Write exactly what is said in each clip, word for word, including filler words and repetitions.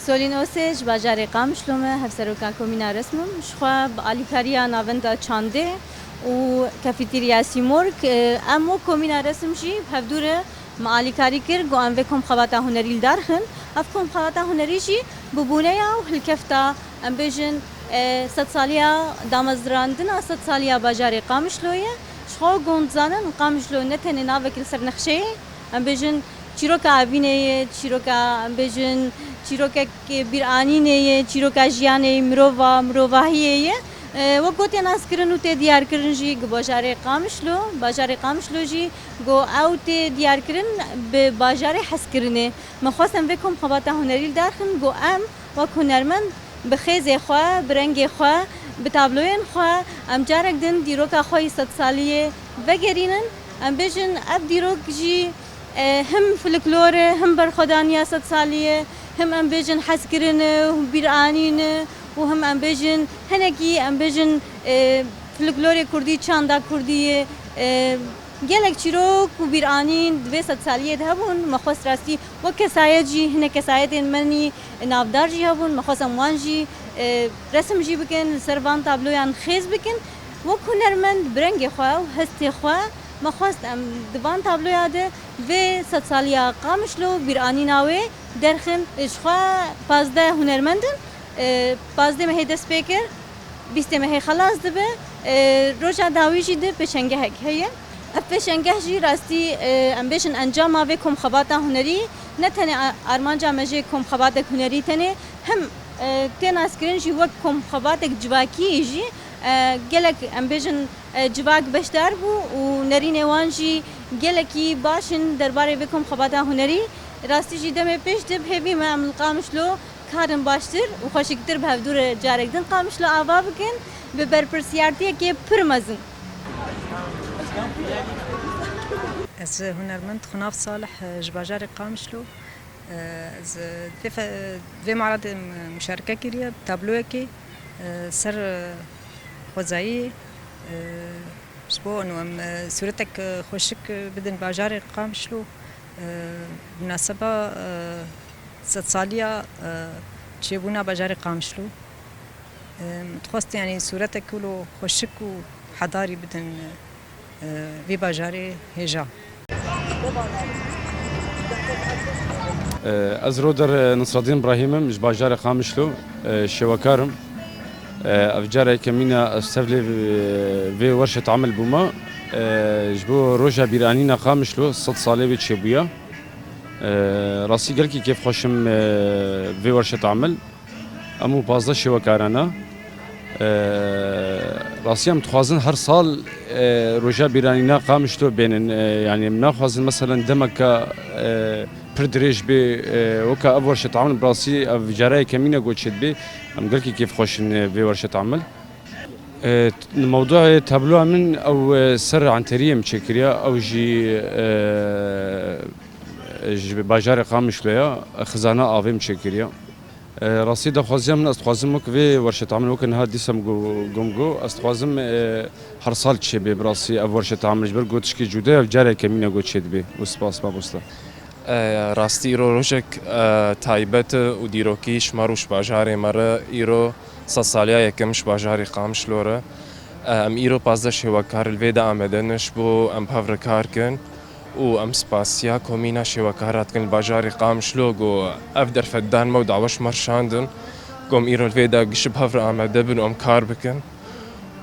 Solîn Osê ji bajarê Qamişlo me, hevseroka komîna Resim im. Ji xwe bi alîkariya Navenda Çandê û Kafeterya Sîmorg, e, em wek komîna Resim jî bi hevdû re me alîkarî kir, got em vê komxebata hunerî li dar xin. Ev komxebata hunerî jî bi bûneya û hilkefta, em bêjin, e, sedsaliya damezrandina sedsaliya bajarê Qamişlo ye. Ji xwe gon dizanin Qamişlo ne tenê navek li ser nexşeyê, em bêjin çîroka evînê ye, çîroka, em bêjin, çîrokek bîranînê ye, çîroka jiyanê ye, mirova, mirovahiyê ye. E, wek ku tê naskirin û tê diyarkirin jî, ku bajarê Qamişlo, bajarê Qamişlo jî, ku ew tê diyarkirin bi bajarê hezkirinê. Me xwest em vê komxebata hunerî li dar xin, ku em wek hunermend bi xêzê xwe, bi rengê xwe, bi tabloyên xwe, em carek din dîroka xwe yî sedsaliyê vegerînin. Em bêjin ev dîrok jî, e, him folklor e, him berxwedaniya sedsaliyê, him em bêjin hezkirin e, bîranîn e û him em bêjin hinekî em bêjin, e, folklorê kurdî, çanda kurdî ye. E, Gelek çîrok û bîranîn di vê sedsaliyê de hebûn. Me xwest rastî wek kesayet jî hinek kesayetên me nî navdar jî hebûn. Me xwest em wan jî, e, resim jî bikin, li ser van tabloyan xêz bikin. Wek hunermend bi rengê xwe û hestê xwe me xwest em di van tabloya de vê sedsaliya Qamişlo bîranîna wê derxin. Ji xwe pazdeh hunermend in, e, pazdeh mehê dest pê kir. Bîstê mehê xelas dibe. E, roja dawî jî di pêşengehek heye. Ev pêşengeh jî rastî, e, em bêjin encama vê komxebata hunerî, ne tenê a-, armanca me jê komxebatek hunerî tenê, him, e, tê naskirin jî wek komxebatek civakî jî, e, gelek em bêjin, e, civak beşdar bû û nerînê wan jî gelekî baş in derbarê vê komxebata hunerî. Rastî jî demê pêş de bi hêvî me em li Qamişlo karin baştir û xweşiktir bi hevdû re carek din Qamişlo ava bikin bi berpirsiyartiyekê pir mezin. Ez hunermend Xunav Salih, ji bajarê Qamişlo. Ez vê fe-, vê mala de muşareke kiriye, tabloyekê, ser xwezayî, ji bo û em sûretek xweşik bidin bajarê Qamişlo. Bi minaseba sedsaliya çêbûna bajarê Qamişlo, em dixwestin, yanî sûretek wilo xweşik û hedarî bidin vê bajarê hêja. Ez Roder Nisredîn Brahîm im, ji bajarê Qamişlo, şêwekar im. Ev cara yekemîn e ez tevlê vê werşet amel bûme. Ji bo roja bîranîna Qamişlo, sed salê wê çêbûye. Rastî gelkî kêfxweş im vê werşet amel. Em û pazdeh şêwekaran e. Rastî em dixwazin her sal roja bîranîna Qamişlo bênin. Yanî em naxwazin meselen demeke pir dirêj bê, e, weka ev werşet amel, bi rastî ev cara yekemîn e ku çêdibê. Em gelkî kêfxweş in, e, vê werşet amel. E, t-, mewduê tabloya min ew, e, ser Enteriyê min çêkiriye, ew jî, e, ji bajarê Qamişlo ya, Xizana Avê min çêkiriye. E, rastî daxwaziya min, ez dixwazim wek vê werşet amel, wek niha dîsa min got, gom got, ez dixwazim, e, her sal çêbê, bi rastî ev werşet amel, ji ber ku tişkî cuda ye, ev cara yekemîn e ku çêdibê û spas mamoste. E, rastî îro rojek, e, taybet e û dîrokî ji me rû ji bajarê me re, îro sedsaliya yekem ji bajarê Qamişlo re. E, em îro pazdeh şêwekar li vê de amade ne ji bo em bi hev re kar kin û em spasiya komîna şêwekara dikin li bajarê Qamişlo ku ev derfet dan me û dawa ji me re şandin ku em îro li vê de giş bi hev re amade bin û em kar bikin.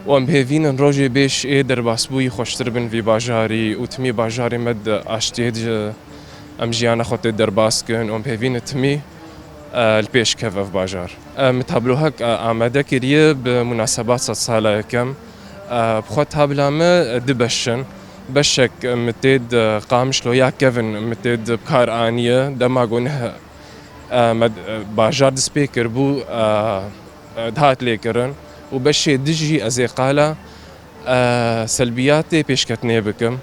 Û em bi hêvî ne rojê bêş ê derbasbûyî xweştir bin vî bajarî û timî bajarê me di aştiyê de em jiyana xwe tê derbas kin û em bi hêvî ne timî, e, li pêş keve ev bajar. E, min tablohek, e, amade kiriye bi munasebat sedsala yekem. E, bi xwe tabla me, e, du beş in. Beşek, e, min tê di Qamişlo ya kevin min tê di bi kar aniye. Dema ku neh, e, me, e, bajar dest pê kiribû, e, e, dihat lêkirin û beşê dijî ez ê qala, e, selbiyatê pêşketinê bikim.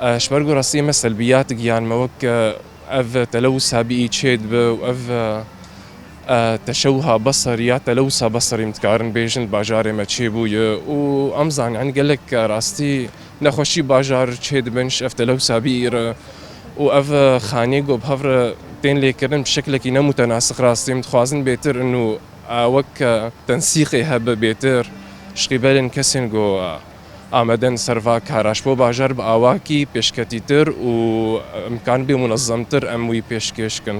E, ji ber ku rastî me selbiyat giyan me wek, e, ev telewisa bî çêdibe û ev, e, e, teşewuha beserî ya telewisa beserî em dikarin bêjin li bajarê me çêbûye û em zanin, yanî gelek, e, rastî nexweşî bajar çêdibin ji ev telewisa bî re û ev, e, xanê ku bi hev re Tên lêkirin bi şeklekî ne mutenasik rastî. Em dixwazin bêtir û, e, wek, e, tensîqê hebe bêtir ji qîbelên kesên ku, e, ameden ser va kara ji bo bajar bi awakî pêşketîtir û, e, imkan bê munezemtir em wî pêşkêş kin.